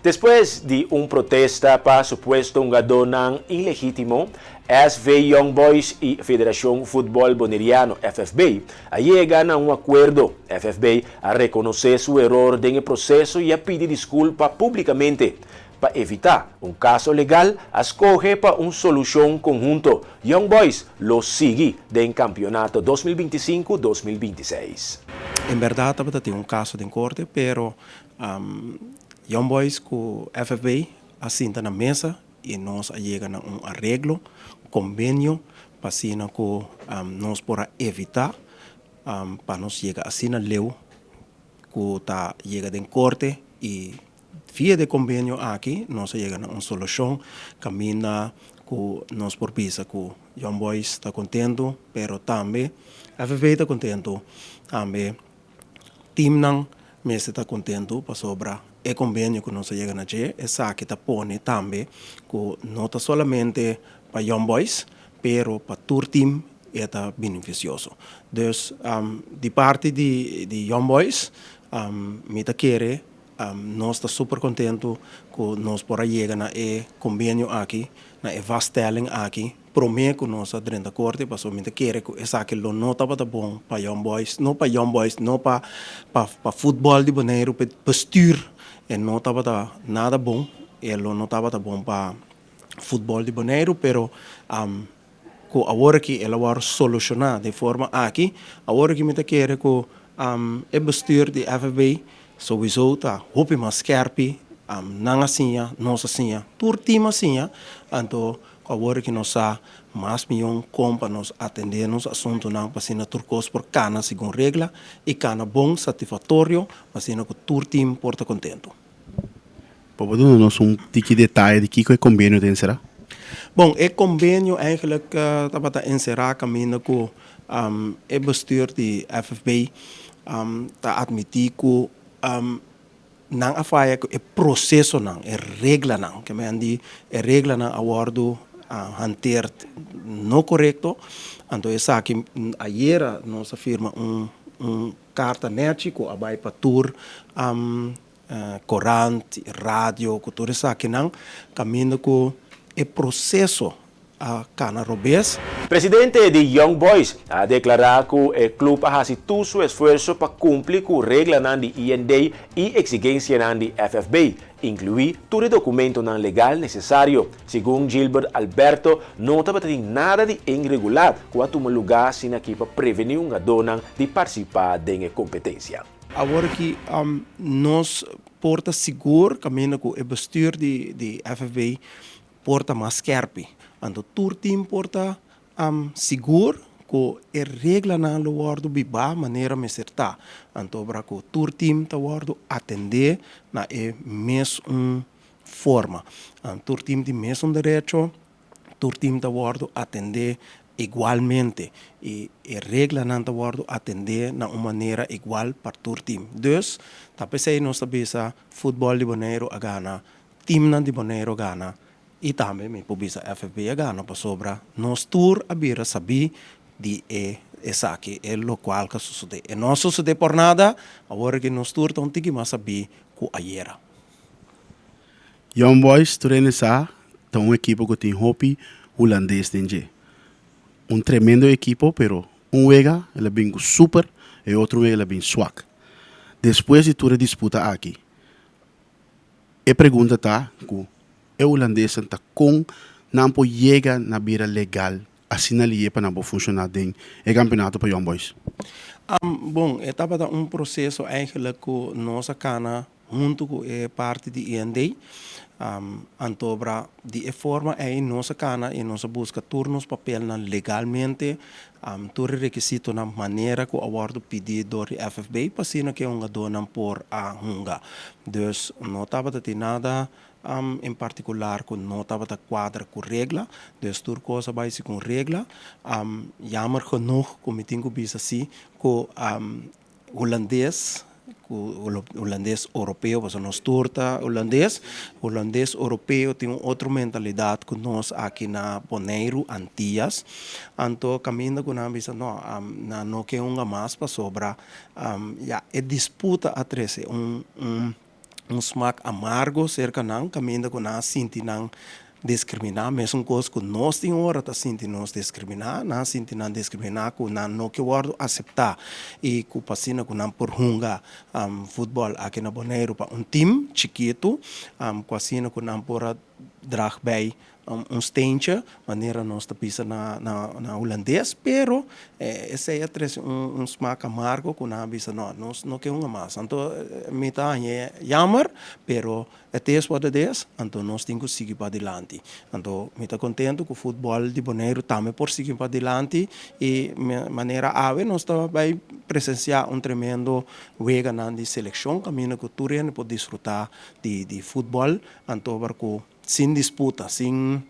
Despues di un protesta pa supuesto hungadónan ilegítimo, SV Young Boys i Federashon Futbòl Boneriano, FFB, a yega na un akuerdo. FFB a rekonosé su eror den e proseso i a pidi diskulpa públikamente. Pa evitá un kaso legal, a skohe pa un solushon konhunto. Young Boys lo sigui den kampionato 2025, 2026. En bèrdat tabata tin un kaso den korte, pero Young Boys ku FFB a sinta na mesa i nos a yega na un areglo, kombenio, pa asina ku nos por a evitá pa nos yega asina leu ku ta yega den korte i via di e kombenio aki nos a yega na un solushon kaminda ku nos por bisa ku Young Boys ta kontentu pero tambe FFB ta kontentu tambe. Teamnan mester ta kontentu pasobra e kombenio ku nos a yega na dje, esaki ta pone tambe ku no ta solamente pa Young Boys, pero pa tur team e ta benefisioso. Dus di parti di Young Boys mi ta kere nos ta super kontentu ku nos por a yega na e kombenio aki, na e vaststelling aki. Promé ku nos a drenta korte pasobra mi ta kere ku esaki lo no tabata bon pa Young Boys, no pa Young Boys, no pa pa futbòl di Boneiru, pa e bestuur e no tabata nada bon, e lo no tabata bon pa futbòl di Boneiru, pero ku awor aki el a wòrdu solushoná den forma aki, awor aki mi ta kere ku e bestuur di FFB souwiso ta hopi mas skèrpi, nan a siña, nos a siña, tur tim a siña, anto Ku awor ki nos sa mas mion kon pa nos atendé nos asuntunan pa asina tur kos por kana segun regla i kana bon satisfaktorio pa asina ku tur tim por ta kontentu. Por por duna nos un tiki detaye di kiko e kombenio ta enserá? Bon, e kombenio eigenlijk tabata enserá kaminda ku e bestuur di FFB ta atmití ku Nan a faya ku e prosesonan, e reglanan, ke men di e reglanan a wòrdu hanteerd no korekto, anto esaki ayera nos a firma un un karta nèchi ku a bai pa tur korant, radio, ku tur esakinan kaminda ku e proseso a kana robes. Presidente di Young Boys a deklará ku e klup a hasi tur su esfuerso pa kumpli ku reglanan di IND i eksigensianan di FFB, inkluí tur e dokumentonan legal nesesario. Segun Gilbert Alberto, no tabata tin nada di inregular ku a tuma lugá asina aki pa prevení hungadónan di partisipá den e kompetensia. Awor ki nos por ta sigur kaminda ku e bestuur di FFB por ta mas skerpi. Anto tur tim por ta sigur ku e reglanan lo wòrdu bibá manera mester ta. Anto ora ku tur tim ta wòrdu atendé na e mesun forma. Tur tim tin mesun derecho, tur tim ta wòrdu atendé igualmente i e reglanan ta wòrdu atendé na un manera igual pa tur tim. Dus, ta p'esei nos ta bisa futbòl di Boneiru a gana Teamnan di Boneiru gana i tambe mi por bisa FFB a gana pasobra nos tur a bira sabí di e esaki, e lokual ka sosodé. E no a sosodé por nada, awor aki nos tur ta un tiki mas sabí ku ayera. Young Boys tur hende sa ta un ekipo ku tin hopi hulandes den dje. Un tremendo ekipo pero un wega el a bin ku super e otro wega el a bin swak. Despues di tur e disputa aki E pregunta ta ku e hulandesnan ta kon nan por yega na bira legal asina liye pa nan por funshoná den e kampeonato pa Young Boys? Bon, e tabata un proseso eigenlijk ku nos a kana huntu ku e parti di IND. Antobra di e forma ei nos a kana i nos a buska tur nos papelnan legalmente. Tur e rekisitonan manera ku a wòrdu pidí dor di FFB pa asina ku e hungadónan por a hunga. Dus no tabata tin nada en partikular ku no tabata kuadra ku regla. Dus tur kos a bai segun regla. Jammer genoeg ku mi tin ku bisa si ku Hulandes, ku hulandes oropeo, pasobra nos tur ta hulandes, hulandes oropeo tin un otro mentalidat ku nos aki na Boneiru, Antias, anto kaminda ku nan bisa no, nan no ke hunga mas pasobra ya e disputa a trese un un. un smak amargo serka nan kaminda ku nan a sinti nan diskriminá, mesun kos ku nos tin ora ta sinti nos diskriminá, nan a sinti nan diskriminá ku nan no ke wòrdu aseptá i ku pa asina ku nan por hunga futbòl aki na Boneiru pa un tim chikitu ku asina ku nan por a drag bij un steentje, manera nos ta bisa na na hulandes, pero esei a trese un smak amargo ku nan a bisa no, nos no ke hunga mas. Anto mi ta hañ'é jammer, pero het is wat het is, anto nos tin ku sigui padilanti. Anto mi ta kontentu ku futbòl di Boneiru tambe por sigui padilanti i manera awe nos ta bai presensiá un tremendo weganan di selekshon kaminda ku tur hende por disfrutá di futbòl, anto bar ku Sin disputa, sin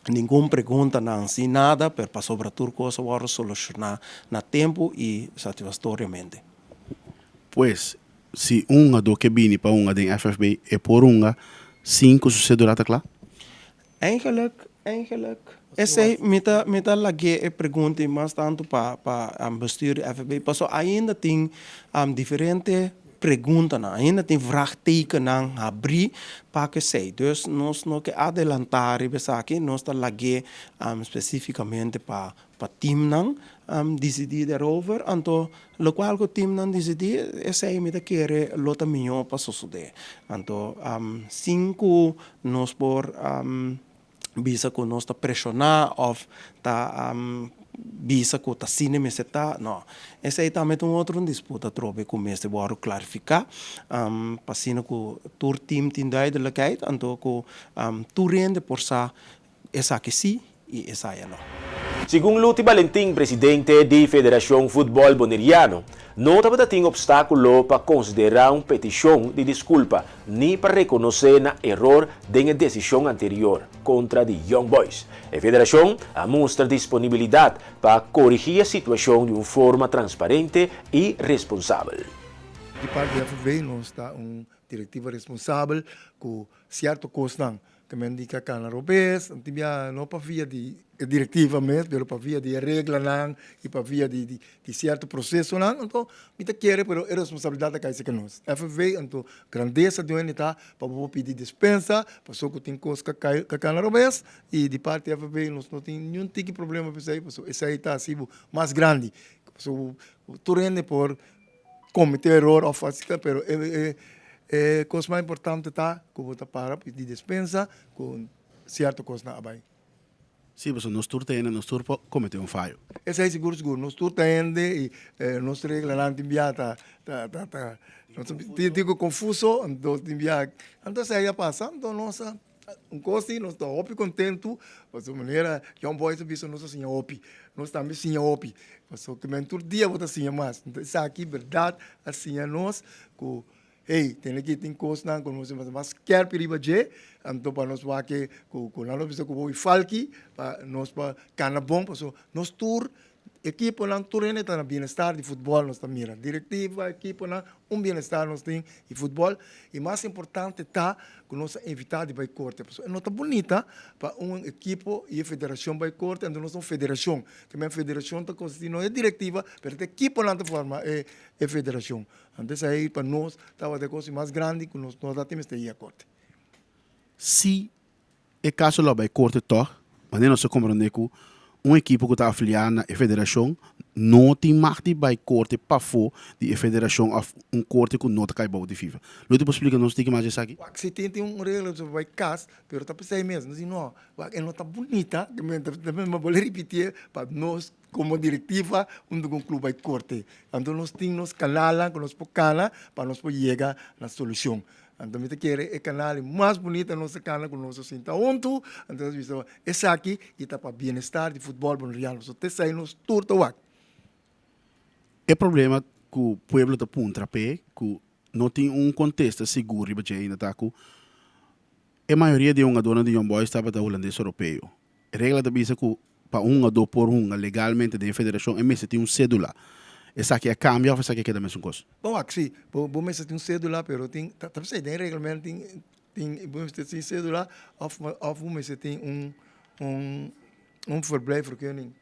ningun preguntanan, sin nada, pero pasobra tur cos a worde soluciona na tempo y satisfactoriamente. Pues, si un hungadó ke bini pa hunga den FFB, e por hunga sin ku su sedula ta kla? Eigenlijk, eigenlijk, esei mi ta, mi ta lag'é e pregunta i mas tantu pa, pa bestuur di FFB, pasobra ainda tin diferente preguntanan, ainda tin vraagtekennan habrí pa kesei. Dus nos no ke adelantá riba esaki, nos ta lag'é spesífikamente pa pa timnan disidí derover. Anto lokual ku timnan disidí, esei mi ta kere lo ta mihó pa sosodé. Anto sin ku nos por bisa ku nos ta preshoná òf ta bisa ku ta asina mester ta, no. Esei tambe ta un otro disputa atrobe ku mester wòrdu klarifiká pa asina ku tur tim tin duidelijkheid anto ku tur hende por sa esaki sí i esaya no. Segun Luti Balentin, presidente di Federashon Futbòl Boneriano, no tabata tin opstákulo pa konsiderá un petishon di diskulpa ni pa rekonosé na eror den e desishon anterior kontra di Young Boys. E federashon a mustra disponibilidat pa korigí e situashon di un forma transparente i responsabel. Di parti di FFB nos ta un direktiva responsabel ku sierto kosnan Ta men di ka kana robes, tin bia no pa via di e direktiva mes, pero pa via di e reglanan i pa via di di sierto prosesonan, anto mi ta kere pero e responsabilidat ta kai serka nos. FFV anto grandesa di hende ta pa bo por pidi despensa pasobra ku tin kos ka kai ka kana robes i di parti FFV nos no tin niun tiki problema pa esei pasobra esei ta hasi bo mas grandi pasobra tur hende por Comete eror of asina pero e e cos mas importante ta cu bo ta para di despensa cu cierto cosnan a bay. Sí, pasobra nos tur ta hende, nos tur por comete un fayo. Esey sigur sigur, nos tur ta hende y nos reglanan tin bia ta ta ta ta tin cu confuso, anto tin bia, anto esey a pasa, anto nos a. Un kos si nos ta hopi kontentu pasobra manera Young Boys a bisa nos a siña hopi, nos tambe siña hopi pasobra kimen tur dia bo ta siña mas. Enton esaki bèrdat a siña nos ku hey tene ki tin kosnan ku nos mester mas skèrpi riba dje anto pa nos wak ku nan lo bisa ku bo falki pa nos por kana bon pasobra nos tur Ekiponan tur hende ta na bienestar di futbol nos ta mira direktiva ekiponan un bienestar nos tin di futbol y mas importante ta ku nos a evita di bai korte pasobra e no ta bunita pa un ekipo y e federacion bai korte anto nos ta un federacion te men federacion ta konsisti no e direktiva pero ta ekiponan ta forma e federacion anto esei pa nos tabata e kos mas grandi ku nos no ta tin mester yega korte. Si E kaso lo a bai korte tòg, manera nos a komprondé ku un ekipo ku ta afiliá na e federashon no tin mag di bai korte pafó di e federashon òf un korte ku no ta kai bou di fifa. Lo ti por splika nos tiki mas di esaki? Wak, si tin tin un regla ku bai kas, pero ta p'esei mes. Nos di no, wak e no ta bunita, mi a bolbe ripitié pa nos komo direktiva huntu ku un klub bai korte. Anto nos tin nos kanalnan ku nos por kana pa nos por yega na solushon. Anto mi ta kere e kanal e mas bunita nos ta kana ku nos a sinta huntu, anto nos bisa esaki i ta pa bienestar di futbòl boneriano. So t'esei nos tur ta wak. E problema ku pueblo ta puntra p'e ku no tin un kontesta sigur riba dje ainda ta ku e mayoria di e hungadónan di Young Boys tabata hulandes oropeo. E regla ta bisa ku pa un hungadó por hunga legalmente den e federashon e mester tin un sédula. Esaki a kambia òf esaki a keda mesun kos? Bon wak, si, bo bo mester tin un sédula pero tin ta p'esei den e reglamento tin tin bo mester tin sédula òf òf bo mester tin un un un verblijfvergunning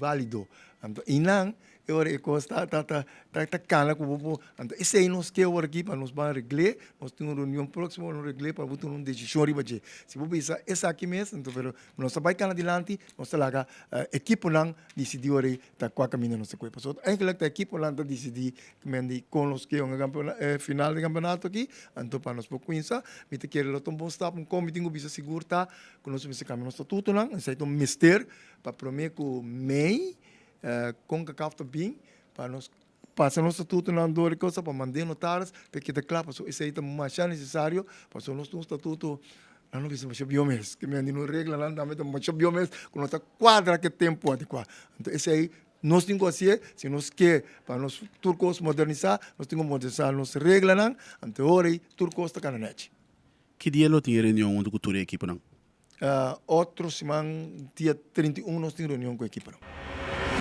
válido. Anto einan e ora e kos ta ta ta ta kana ku bo por, anto esei nos ke ora aki pa nos ban regl'é, nos tin un reunion próksimo pa nos regl'é pa bo tuma un desishon riba dje. Si bo bisa esaki mes, anto pero nos ta bai kana dilanti, nos ta laga ekiponan disidí ora ei ta kua kaminda nos ta kohe. Pasobra eigenlik ta ekiponan ta disidí men di kon nos ke hunga e final di kampeonato aki, anto pa nos por kuminsá mi ta kere lo ta un bon stap, un kon mi tin ku bisa sigur ta ku nos mester kambia nos statutonan, esei ta un mester pa promé ku mei Concacaf ta bin pa nos pasa nos statutonan dor e cosa pa mand'é notaris pa e keda kla pasobra esei ta masha nesesario pasobra nos tin un statuto nan no bisa masha bieu mes ke men di nos reglanan tambe ta masha bieu mes ku no ta kuadra ku e tempu adekuá anto esei nos tin ku hasié si nos ke pa nos tur kos modernisá nos tin ku modernisá nos reglanan anto e ora ei tur kos ta kana nèchi. Ki dia lo tin e reunion huntu ku tur e ekiponan? Otro siman dia 31 nos tin reunion ku ekiponan.